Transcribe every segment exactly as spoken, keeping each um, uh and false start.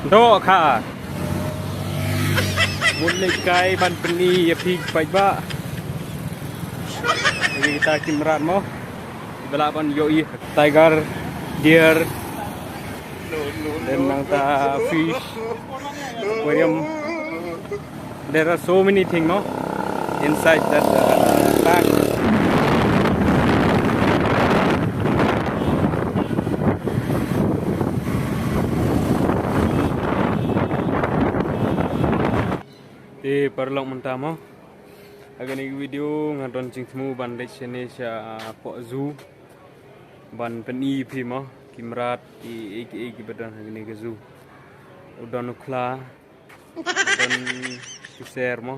Doh kha. Mut leit kai ban pyni ïa phi paidbah. Ïa kita ki mrad mo. Ba lah ban ïohi tiger, deer. Then nangta fish, aquarium. There are so many things, no? Inside that uh, tank. Te paralok mynta mo. Ha kane ka video nga don jingthmu ban leit shane sha, ah, poh zoo. Ban pyni phi mo ki mrad ki ei ki ei kiba don ha kane ka zoo. U don u khla, u don ki ser mo,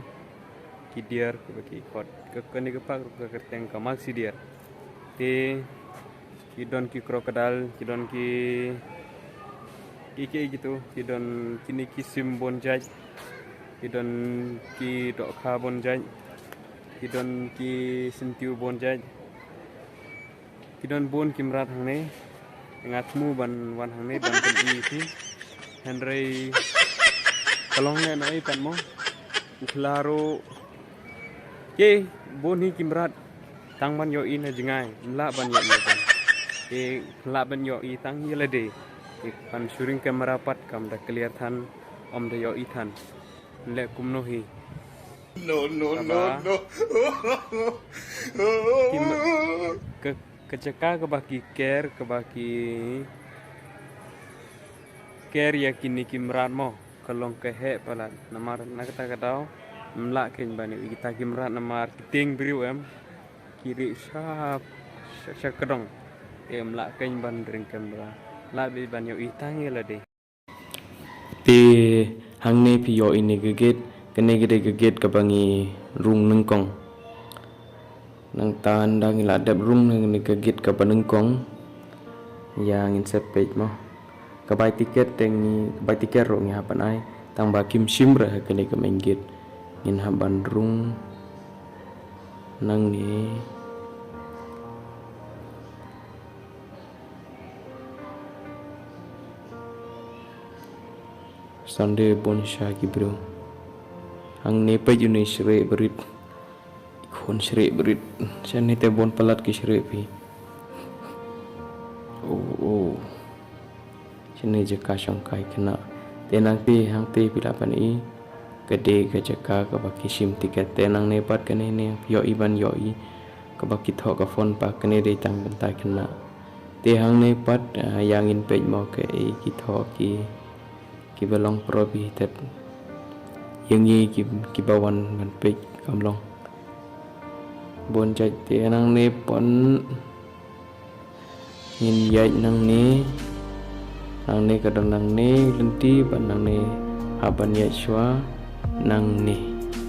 ki deer kiba ki khot. Ka kane ka park ruh ka kyrteng ka Maxi Deer. Te ki don ki crocodile, ki don ki, ki, ki, kito, ki don kine ki sim bun jait, ki don ki dohkha bun jait, ki don ki syntiew bun jait, ki don bun ki mrad hangne. Nga thmu ban wan hangne ban pyni phi. Hynrei ka long ne noi pat mo. U khla ruh. Ke bun hi ki mrad. Tang ban ïohi na jngai, ym lah ban ïohi ban. Ke lah ban ïohi tang ïa lade. Ke ban shu ring kamera pat kam da clear than, ym da ïohi than. Leh kumno hi. No, no, no, no. Ki ma-, ka, ka jaka kaba ki ker, kaba ki ker ïa kine ki mrad mo. Ka long ka heh palat namar na kata ka daw ym lah kein ban ïohi kita ki mrad namar ki tieng briew em ki rieh sha, sha, sha kdong. Te ym lah kein ban ring kamera. Lah beit ban ïohi tang ïa lade. Te hangne phi ïohi ne ka gate, kane ka dei ka gate kaba ngi rung nyngkong. Nangta ynda ngi la dep rung na kane ka gate kaba nyngkong, ïa ngin sa peit mo. Ka bai tiket te ngi, ka bai tiket ruh ngi hap ban ai, tang ba kim shim re ha kane ka main gate. Ngin hap ban rung nangne. Sunday bun sha ki briew. Hangne peit une shreh barit. Khun shreh barit. Shane te bun palat ki shreh phi. Oh, oh. Shane jaka shongkai khynnah. Te nangte hangte phi lah ban i. Ka dei ka jaka kaba ki shim tiket. Te nangne pat kane ne ïohi ban ïohi. Kaba ki thoh ka phone pat kane dei tang bynta khynnah. Te hangne pat, ah, ïa ngin peit mo kaei ki thoh ki kiba long pro bhi tet. Ïa ngi ki, kiba wan ban peit kam long. Bun jait te nangne pat ngin ïaid nangne. Nangne ka don nangne lynti bad nangne hap ban ïaid shuwa nangne.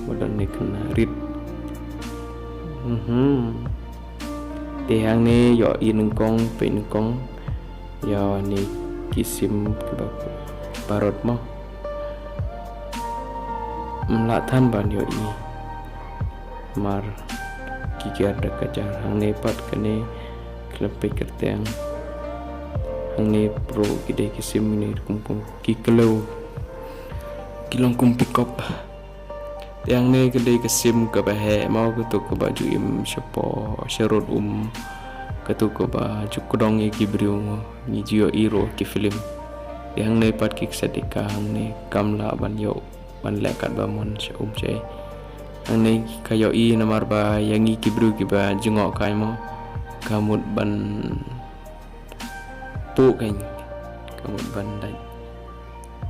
Ba don ne khynnah rit. Mhm. Te hangne ïohi nyngkong, peit nyngkong. Ïa ne ki sim kiba parot mo. Ym lah than ban ïohi. Mar ki ker da ka jar hangne pat kane khlem peit kyrteng. Hangne pro ki dei ki sim ne kum kum ki kleu. Ki long kum pikop. Te hangne ka dei ka sim kaba heh mo, kato kaba ju im shapoh sharud um, kato kaba ju kdong ïa ki briew mo, ngi ju ïohi ruh ki film. Te hangne pat ki ksadika hangne kam lah ban ïoh ban leh katba mon sha um sha ei. Hangne ka ïohi namar ba ïa ngi ki briew kiba jngoh kai mo, ka mut ban puh kein, ka mut ban dait.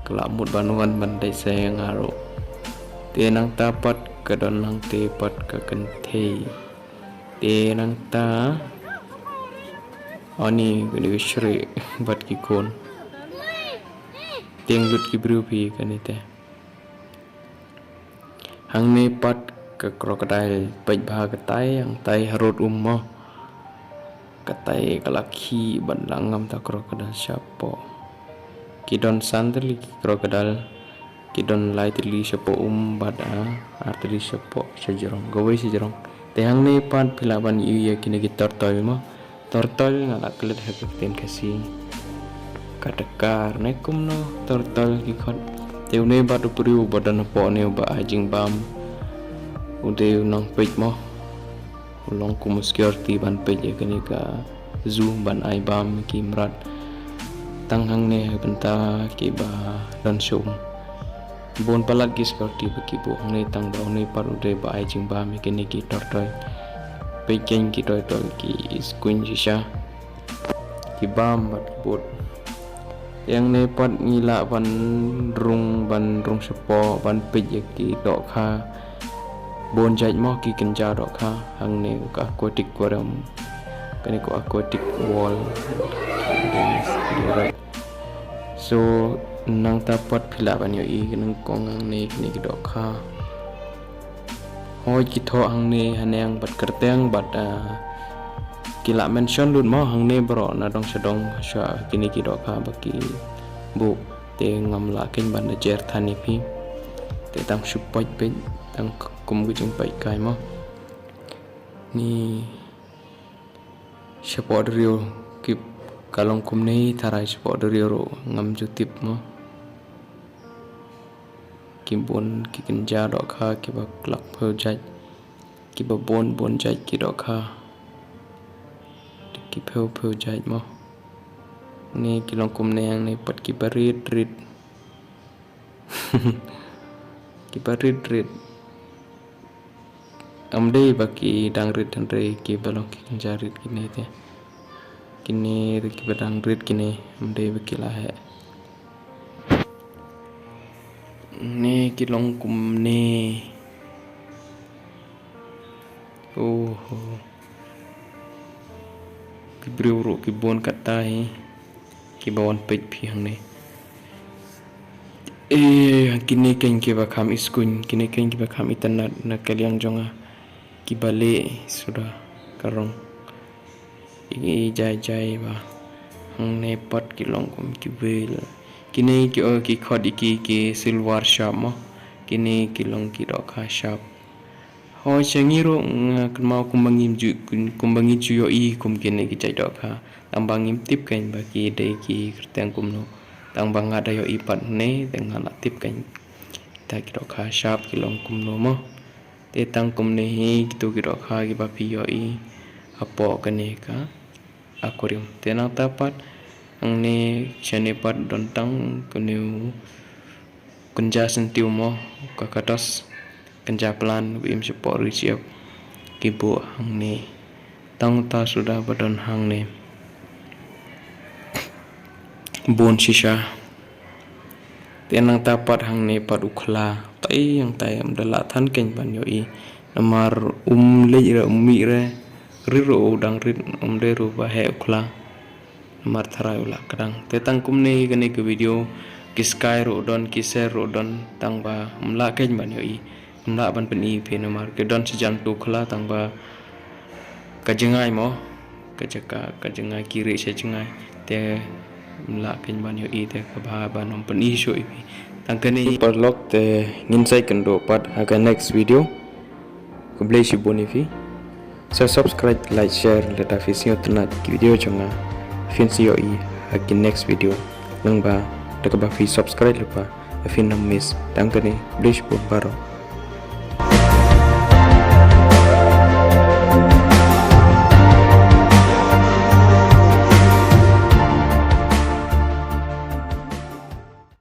Ka la mut ban wan ban dait sa ïa nga ruh. Te nangta pat ka don nangte pat ka kynthei. Te nangta, ani kane ka shreh bad ki khun. Tieng lut ki briew phi kane te. Hangne pat ka crocodile, peit bha katai, hangtai harud um mo. Katai ka la khih bad la ngam ta crocodile shapoh. Ki don san tylli ki crocodile, ki don lai tylli shapoh um bad, ah, ar tylli shapoh shajrong, kawei shajrong. Te hangne pat phi lah ban ïohi ïa kine ki tortoise mo. Tortoise nga la klet ha ka ktien Khasi. Katakar ne kumno, tortoise ki khot. Te une bad u briew ba don hapoh ne uba ai jingbam, u dei u nongpeit mo. U long kum u security ban peit ïa kane ka zoo ban ai bam ki mrad. Tang hangne ha bynta kiba don shong. Bun palat ki security ba ki buh hangne, tang ba une pat u dei ba ai jingbam ïa kine ki tortoise. Peit keiñ ki tortoise ki skuiñ shisha. Ki bam bad ki bud. Te hangne pat ngi lah ban rung, ban rung shapoh, ban peit ïa ki dohkha. Bun jait mo ki kynja dohkha. Hangne ka aquatic aquarium. Kane ka aquatic world. So, nangta pat phi lah ban ïohi, kane kong hangne kine ki dohkha. Hoi ki thoh hangne haneng bad kyrteng bad, ah, ki lah mention lut mo hangne baroh na dong sha dong sha kine ki dohkha ba ki buh. Te ngam lah keiñ ban da jer than ïa phi. Te tang shu peit peit, tang kum ka jingpeit kai mo. Ni shapoh duriaw ki ka long kumne, tharai shapoh duriaw ruh ngam ju tip mo. Ki bun ki kynja dohkha kiba klak phew jait, kiba bun bun jait ki dohkha. Ki phew phew jait mo. Ne ki long kumne, hangne pat kiba rit rit. Kiba rit rit. Ym dei ba ki dang rit, hynrei kiba long ki kynja rit kine te. Kine ruh kiba dang rit kine, ym dei ba ki la heh. Ne ki long kumne. Oho. Ki briew ruh ki bun katta hi. Kiba wan peit phi hangne. Eh, kine keiñ kiba kham iskuiñ, kine keiñ kiba kham itynnad na ka liang jong nga. Kiba leh suda ka rong. I jai jai ba. Hangne pat ki long kum ki whale. Kine ki, oh, ki khot ïa ki ki silver shark mo. Kine ki long ki dohkha shark. Hoi sha ngi ruh nga kynmaw kumba ngim ju, kumba ngi ju ïohi kum kine ki jait dohkha. Tang ba ngim tip keiñ ba ki dei ki kyrteng kumno. Tang ba nga da ïohi pat ne, te nga la tip keiñ. Kita ki dohkha shark ki long kumno mo. Te tang kumne hi kito ki dohkha kiba phi ïohi hapoh kane ka aquarium. Te nangta pat hangne shane pat don tang kane u kynja syntiew mo, ka katos, kynja plan, u im shapoh ri shep. Ki buh hangne. Tang uta suda ba don hangne. Bun shisha. Te nangta pat hangne pat u khla. Tai hangtai ym da lah than keiñ ban ïohi. Namar um leit re, um mih re. Rit ruh u dang rit, um dei ruh ba heh u khla. Namar tharai u lah kdang. Te tang kumne hi kane ka video, ki sky ruh don, ki ser ruh don, tang ba ym lah keiñ ban ïohi. Ym lah ban pyni phi namar ki don sha jan tu khla, tang ba ka jngai mo, ka jaka, ka jngai ki rieh sha jngai. Te ym lah keiñ ban ïohi, te kaba bha ban ym pyni shuh ïa phi. Tang kane hi paralok, te ngin sa ïakynduh pat ha ka next video. Khublei shibun ïa phi. Sa subscribe, like, share lada phi sngewtynnat ki video jong nga. Phin sa ïohi ha ki next video. Nangba da kaba phi subscribe lypa, phin ym miss. Tang kane, khublei shibun baroh.